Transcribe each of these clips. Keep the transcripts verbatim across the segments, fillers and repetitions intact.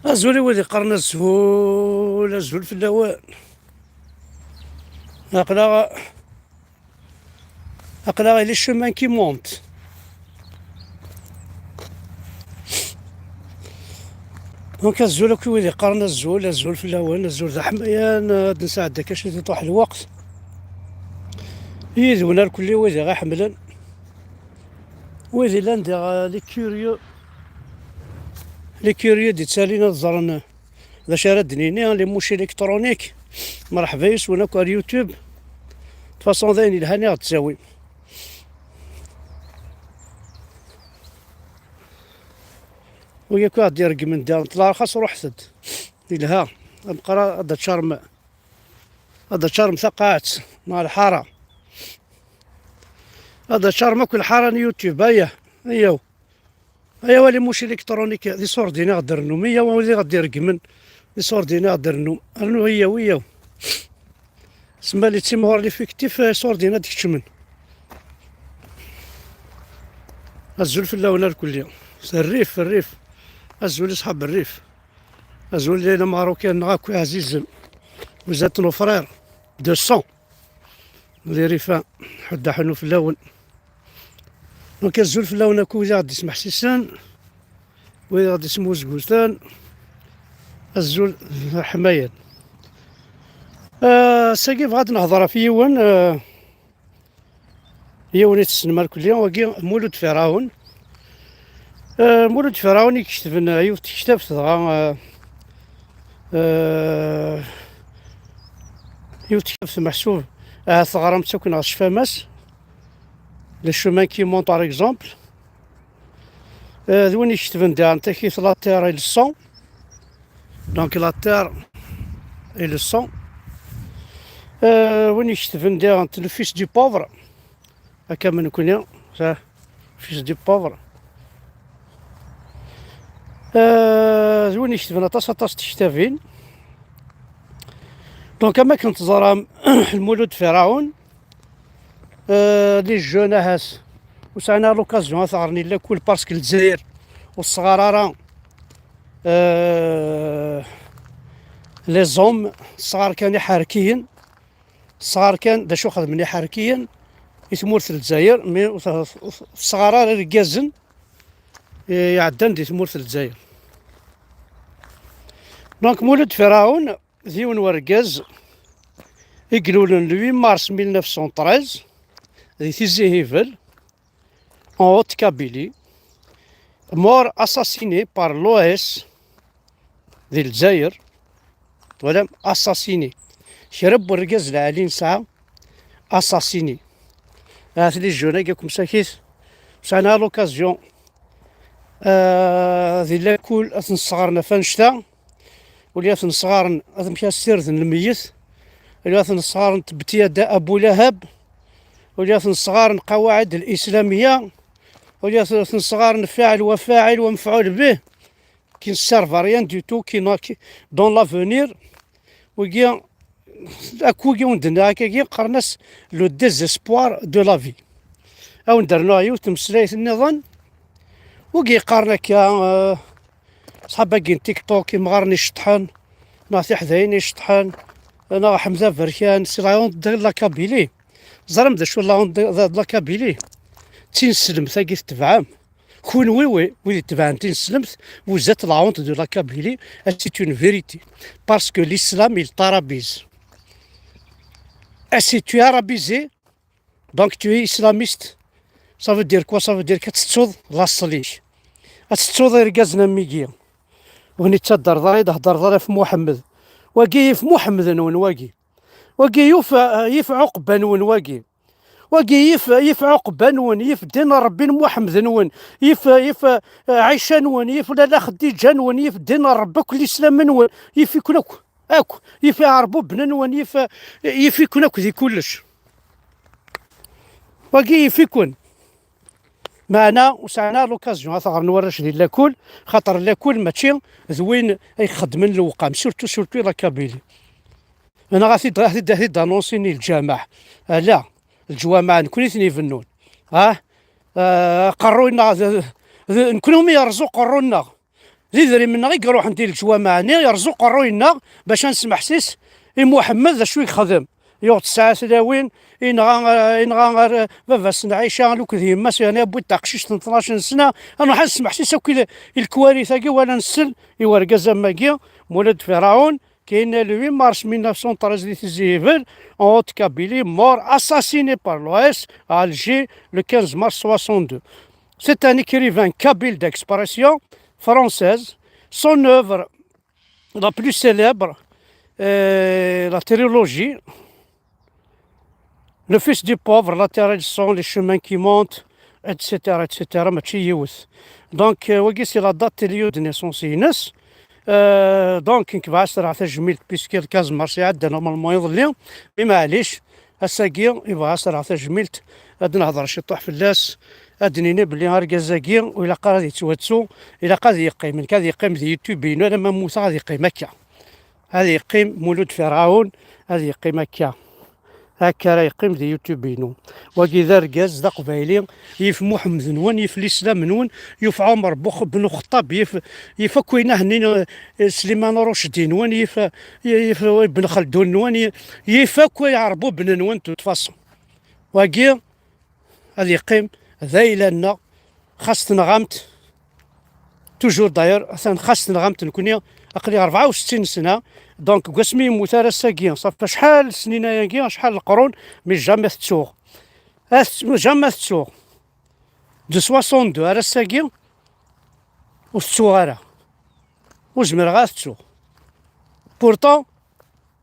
Azul i wid iqqaren azul, azul fell-awen. Aql-aɣ, aql-aɣ i les chemins qui montent. Donc azul akk i wid iqqaren azul, azul fell-awen, azul d aḥmayan, ad nesɛedda akka ciṭuḥ lweqt. Yid-wen ar kulli wid i ɣ-iḥemmlen. Wid illan diɣ, euh, les curieux, les curieux d-ittalin ad ẓren d acu ara d-nini, les mouches électroniques. Mreḥba yes-wen akk ar YouTube. De façon d ayen yelhan i ɣ-d-ttawim. Wigi akk i ɣ-d-ireggmen diɣ, ṭṭleɣ xas ruḥet-d. Yelha. Ameqqran ad d-teččarem, ad d-teččarem taqaɛet neɣ lḥara. Ad d-teččarem akk lḥara n YouTube, aya, ayaw. Ayaw a les mouches électroniques, d iṣurdiyen i ɣ-d-rennum, ayaw a wid i ɣ-d-ireggmen, d iṣurdiyen i ɣ-d-rennum. Rnu ayaw, ayaw. Semma li d timɣur l'effectif, eh, iṣurdiyen ad d-keččmen. Azul fell-awen ar kulli. Rrif, rrif. Azul i ṣḥab rrif. Azul les Marocains-nneɣ akk iɛzizen. Vous êtes nos frères de sang. Di Rifa, ḥedd aḥunnu fell-awen. Donc azul fell-awen akk wid i ɣ-d-ismeḥsisen, wid i ɣ-d-ismuzguten. Azul ḥmayan. Ah, ass-agi bɣa ad nehḍer ɣef yiwen, ah, yiwen i tessnem arkelli, wagi Mulud Ferɛun. Eh, Mulud Ferɛun i iketben, eh, yiwet tektabt dɣa, eh, eh, yiwet tektabt meḥsub, ahat teɣram-tt akk neɣ tecfam-as, Le chemin qui monte, par exemple. Eh, d win iketben daɣen takit La Terre et le sang. Donc La Terre et le sang. Eh, win iketben daɣen Le Fils du pauvre. Akka am nekkni, ça, fils du pauvre. Euh, d win iketben aṭas, aṭas n tektabin. Donc, am akken teẓram, Lmulud Ferɛun, euh, les jeunes ahat ur sɛin ara l'occasion ad t-ɣren i lakul, parce que Lezzayer ur tesɣar ara, euh, les hommes, tesɣar kan iḥerkiyen. Tesɣar kan d acu xedmen iḥerkiyen i tmurt n Lezzayer, mi ur t-, ur tesɣar ara irgazen, eh, iɛeddan di tmurt n Lezzayer. Donc, Mulud Ferɛun d yiwen wergaz i ilulen le huit mars mille neuf cent treize di Tizi Hibel, en Haute-Kabylie, mort assassiné par l'O S di Lezzayer, twalam, assassiné. Kra n wergaz lɛali nesɛa, assassiné. Ahat les jeunes-agi akk msakit, sɛan l'occasion, euh, di lakul ad ten-sɣaren ɣef annect-a, wali ad ten-sɣaren amek ad sirden lmeyyet, wali ad ten-sɣaren tebbet yada Abu Lahab, wali ad ten-sɣaren qawaɛid al-Islamiya, wali ad ten-sɣaren faɛil wa faɛil wa mefɛul bih, qui ne servent à rien du tout, qui n'ont, qui, dans l'avenir, wigi, akk wigi wen-d-nniɣ akkagi, qqaren-as le désespoir de la vie. Ad wen-d-rnuɣ yiwet tmeslayt nniḍen, wigi yeqqaren akka, euh, ṣṣḥab-agi n TikTok, imɣaren iceṭṭḥen, neɣ tiḥdayin iceṭṭḥen, neɣ Ḥemza Berkan, c'est la honte de la Kabylie. Ẓram d acu la honte de, de la Kabylie? D tineslemt-agi tetebɛem. Kunwi, wi, wid itebɛen tineslemt, vous êtes la honte de la Kabylie, et c'est une vérité. Parce que l'islam, il t'arabise. Et si tu es arabisé, donc tu es islamiste. Ça veut dire quoi? Ça veut dire que ad tettuḍ laṣel-ik. Ad tettuḍ irgazen am wigi. Ur nettaddreḍ ara, i d-heddreḍ ara ɣef Muḥemmed. Wagi yif Muḥemmed-nwen, wagi. Wagi yif, yif Ɛuqba-nwen, wagi. Wagi yif, yif Ɛuqba-nwen, yif ddin n Ṛebbi n Muḥemmed-nwen, yif, yif, eh, Ɛica-nwen, yif Lalla Xeddiǧa-nwen, yif ddin n Ṛebbi akk, lislam-nwen, yif-iken akk, akk, yif iɛerbuben-nwen, yif, yif-iken akk di kullec. Wagi yif-iken. Meɛna ur sɛin ara l'occasion ad t-ɣren warrac di lakul, xaṭer lakul mačči d win ay ixeddmen lewqam, surtout, surtout la Kabylie. Neɣ ad t-id, ad t-id, ad t-id annoncin i lǧameɛ. Ala, lǧwameɛ nekni i ten-ibennun. Ah, ah, aqerruy-nneɣ d, d, nekni umi yerreẓ uqerru-nneɣ. D idrimen-nneɣ i iruḥen di leǧwameɛ-nni, yerẓ uqerruy-nneɣ bac ad nesmeḥsis i Muḥemmed d acu i yexdem. Yuɣ tesɛa tlawin, inɣa, inɣa ar baba-s n Ɛica, luked yemma-s, yani, yewwi-d taqcict n tnac n sna. Ad nruḥ ad nesmeḥsis akk i le-, i lekwarit-agi, wala nsel i wergaz am wagi, Mulud Ferɛun, qui est né le huit mars mille neuf cent treize di Tizi Hibel, en Haute-Kabylie, mort, assassiné par l'O S à Alger le quinze mars soixante-deux. C'est un écrivain kabyle d'expression française. Son œuvre la plus célèbre, euh, la trilogie, Le fils du pauvre, La terre et le sang, Les chemins qui montent, et cetera, et cetera, mačči yiwet. Donc, euh, wagi, c'est la date n lieu de naissance-ines. Euh, donc, nekk bɣiɣ ad s-rreɣ tajmilt, puisque le quinze mars iɛedda normalement iḍelli. Mais maɛlic, ass-agi, i bɣiɣ ad s-rreɣ tajmilt, ad nehḍer ciṭuḥ fell-as, ad d-nini belli argaz-agi ur ilaq ara ad yettwattu, ilaq ad yeqqim. Nekk ad yeqqim di YouTube-inu, alamma mmuteɣ ad yeqqim akka. Ad yeqqim Mulud Ferɛun, ad yeqqim akka. Akka ara yeqqim di YouTube-inu. Wagi d argaz, d aqbayli, yif Muḥemmed-nwen, yif lislam-nwen, yif Ɛumer Bux-, ben Uxeṭṭab, yif, yif akk wayen ahenni, eh, Sliman Rucdi-nwen, yif, yif Ibn Xeldun-nwen, yif akk Iɛerbuben-nwen, de toute façon. Wagi ad yeqqim d ayla-nneɣ, xas tenɣamt, toujours d'ailleurs, atan xas tenɣamt, nekkni aql-i rebɛa u settin sna, donc deg wasmi yemmut ar ass-agi, ṣafi acḥal snin ayagi, acḥal leqrun, mais jamais tettuɣ. Ad tt-, jamais tettuɣ. De soixante-deux ar ass-agi, ur tettuɣ ara. Ur zmireɣ ara tettuɣ. Pourtant,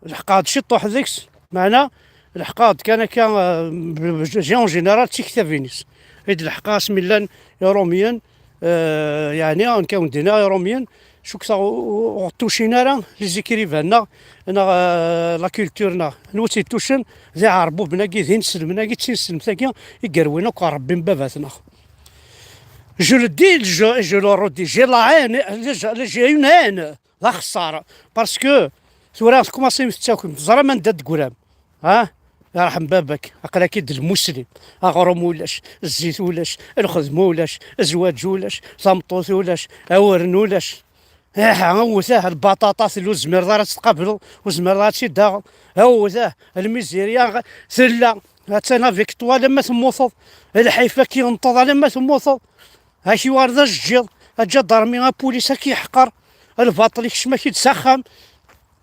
leḥqeɣ-d ciṭuḥ deg-s, meɛna leḥqeɣ-d kan akka, euh, j'ai en général d tiktabin-is i d-leḥqeɣ asmi llan Iṛumyen, euh, yeɛni, nekk awen-d-iniɣ Iṛumyen, cukkteɣ ur ɣ-tucin ara les écrivains-nneɣ, neɣ, euh, la culture-nneɣ. Anwa tt-ittucen? D Iɛerbuben-agi, d inselmen-agi, d tinselmt-agi i yerwin akk ɣer rebbi n baba-tneɣ. Je le dis, je, je le redis, j'ai la haine, j'ai une haine. D axeṣṣar. Parce que tura tkumaṣim tettakim, teẓram anda d-teggram. Ha? Yerḥem baba-k, aql-ak-id lmuslim. Aɣrum ulac, zzit ulac, lxedma ulac, zzwaǧ ulac, tameṭṭut ulac, awren ulac. Aha, awet ah, lbaṭaṭa tella ur tezmireḍ ara ad tt-tqableḍ, ur tezmireḍ ara ad tt-id-taɣeḍ. Awet ah, lmizirya tella, attan avec toi alamma temmuteḍ, lḥif ad k-yenṭeḍ alamma temmuteḍ. Ad k-yuɣal d ajeǧǧiḍ, aǧadarmi, apulis ad k-yeḥqer, lbaṭel ikcem-ak-id s axxam.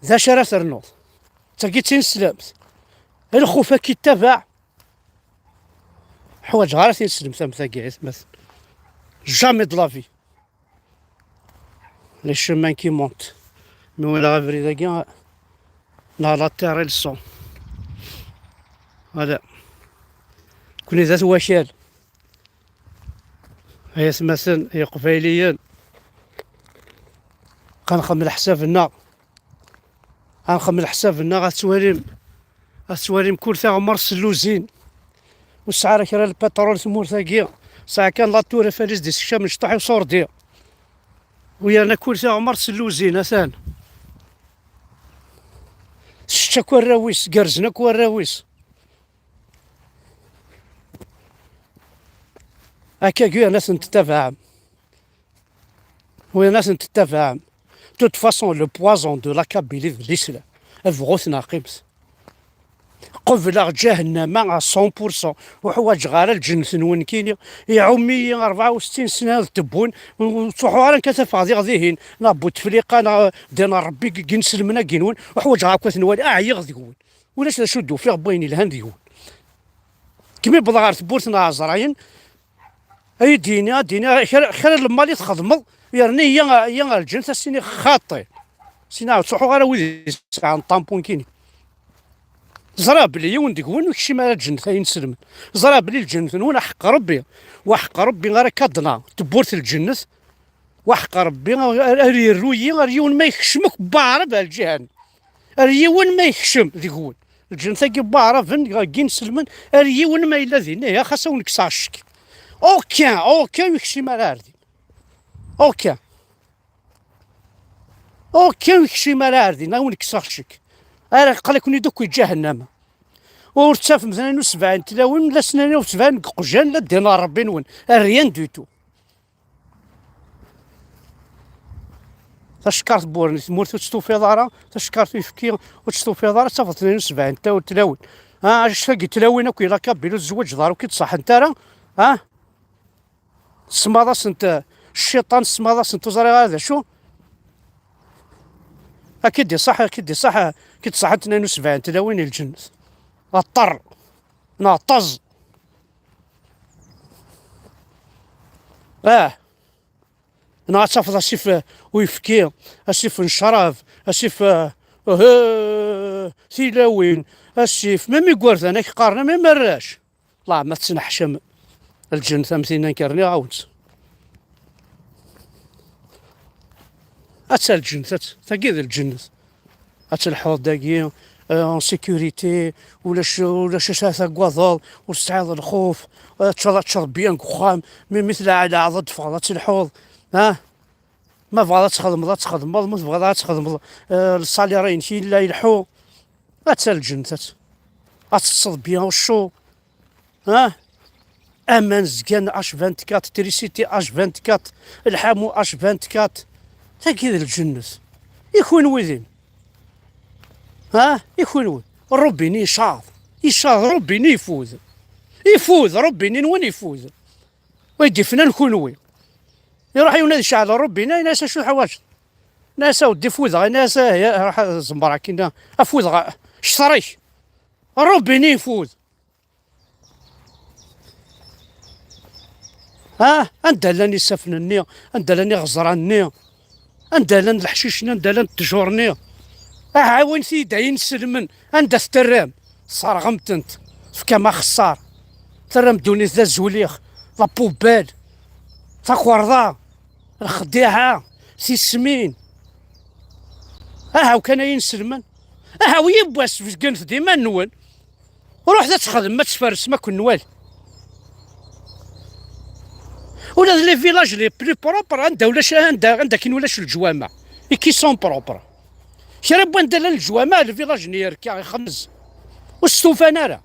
D acu ara ternuḍ? D tagi d tineslemt. Lxuf ad k-ittabaɛ. Ḥwaǧeɣ ara tineslemt am tagi, ay atmaten. Jamais de la vie. Les chemins qui montent. Mi walaɣ abrid-agi, neɣ la terre et le sang. Voilà. Nekni d at wakal. Ay atmaten, ay iqbayliyen, ad nxemmel leḥsab-nneɣ. Ad nxemmel leḥsab-nneɣ, ad twalim, ad twalim kul tiɣmert s lluzin. Ur tesɛi ara kra n lpiṭrul tmurt-agi. Tesɛa kan la tour Eiffel i s-d-issekcamen cṭuḥ i uṣurdi. U yerna kul tiɣmert s lluzin, atan. Tečča akk arraw-is, gerrzen akk warraw-is. Akkagi yerna tent-tettabaɛem. Yerna tent-tettabaɛem. De toute façon, le poison de la Kabylie d l'islam. Bɣut neɣ qqimet. Qebleɣ ǧahennama à cent pour cent. Ur ḥwaǧeɣ ara lǧennet-nwen nekkini. Iɛum-iyi rebɛa u settin sna d tebbun. Ur ttruḥuɣ ara nekk ad t-afeɣ diɣ dihin, neɣ Butefliqa, neɣ din Rebbi deg inselmen-agi-nwen. Ur ḥwaǧeɣ akk ad ten-wali. Ɛyiɣ deg-wen. Ulac d acu d-ufiɣ n wayen yelhan deg-wen. Kmi wwḍeɣ ɣer tewwurt n Ɛezrayen, ad yi-d-yini, ad d-yini, kra, kra n lmal i txedmeḍ, yerna iyya, iyya ɣer lǧennet, ad s-tini xaṭi. Sina ur ttruḥuɣ ara wid yesɛan ṭampun-kini. Ẓriɣ belli yiwen deg-wen ur yekcim ara lǧennet, ay inselmen. Ẓriɣ belli lǧennet-nwen aḥeqq Rebbi. Waḥeqq Rebbi ara kadna tewwurt n lǧennet. Waḥeqq Rebbi, ar, ar yerru-yi, ar yiwen ma yekcem akk n waɛrab ar lǧiha-nni. Ar yiwen ma yekcem deg-wen. Lǧennet-agi n waɛraben, deg inselmen, ar yiwen ma yella dinna, ya xas a wen-kkseɣ ccek. Aucun, aucun ur yekcim ara ar din. Aucun. Aucun ur yekcim ara ar din, a wen-kkseɣ ccek. Ara aql-iken-id akk di ǧahennama. Ur tettafem tnayen u sebɛin tlawin, la tnayen u sebɛin n yeqjan, la ddin n Rebbi-nwen. Rien du tout. Tacekkart n wurni, tmurt ur tt-tufiḍ ara, tacekkart n uyefki ur tt-tufiḍ ara, ad tafeḍ tnayen u sebɛin tlawin. Ha, annect-agi tlawin akk i la Kabyle ur tzewwaǧeḍ ara, ur k-id-ṣaḥent ara. Ha? Tsemmaḍ-asent, eh, cciṭan, tsemmaḍ-asent ur ẓriɣ ara d acu. Ad k-id-iṣaḥ, ad k-id-iṣaḥ, ad k-id-ṣaḥent tnayen u sebɛin tlawin i lǧennet. Aṭṭer. Neɣ ṭṭeẓ. Ah. Neɣ ad tafeḍ asif, eh, uyefki, asif n ccrab, asif, eh, eh, tilawin, asif, même igerdan ak qqaren, même arrac. Laɛma tettneḥcam lǧennet am tin-a nekk rniɣ-awen-tt. Atta lǧennet, att-, tagi d lǧennet. Ad telḥuḍ dagi, euh, en sécurité, ulac, ulac acu ara tagadeḍ, ur tesɛiḍ lxuf, ad teččeḍ, ad teččeḍ bien deg uxxam, mi, mi tleɛleɛḍ ad d-teffɣeḍ ad telḥuḍ, ha? Ma tebɣiḍ ad txedmeḍ, ad txedmeḍ, ma tebɣiḍ ad txedmeḍ, euh, le salaire-inek yella yelḥu, atta lǧennet, att-, ad teṭṭseḍ bien au chaud, ha? Aman zgan H vingt-quatre, trisiti H vingt-quatre, lḥamu H vingt-quatre. Tagi d lǧennet. I kunwi din? Ha? I kunwi? Rubini icaḍ. Icaḍ, Rubini ifud. Ifud, Rubini-nwen ifud. Wa d-ifnan kunwi. Iruḥ yiwen ad iceɛl Rubini, ini-as acu teḥwaǧeḍ? Ini-as a weddi fudeɣ, ini-as ah, ya, ruḥ ad tzember akkin, afud ɣ-, cter-ik. Rubini ifud. Ha? Anda llan isaffen-nni? Anda llan iɣeẓran-nni? Anda llan leḥcic-nni? Anda llan ttjur-nni? Aha, awin-t-id ay inselmen. Anda t-terram? Tesserɣem-tent. Tefkam axeṣṣar. Terram ddunit d azulix, la poubelle, takerḍa, lxediɛa, tismin. Aha, kan ay inselmen. Aha, yiwwas, bezgen-t d iman-nwen. Ruḥet ad txedmem, ad tfersem akk nnwal. Ula d les villages les plus propres, anda ulac, anda, anda akin ulac leǧwamaɛ, et qui sont propres. Kra n wanda llan leǧwamaɛ, le village-nni yerka, ixemmez. Ur stufan ara.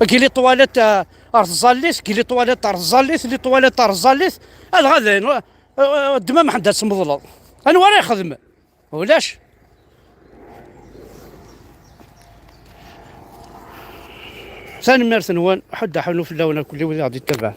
Agi les toilettes, ah, ar tẓallit, agi les toilettes ar tẓallit, les toilettes ar tẓallit, adɣa dayen, ah, ah, ddem amḥend ad tmeḍleḍ. Anwa ara ixedmen? Ulac. Tanemmirt-nwen, ḥedd aḥunu fell-awen akk wid i ɣ-d-ittabaɛen.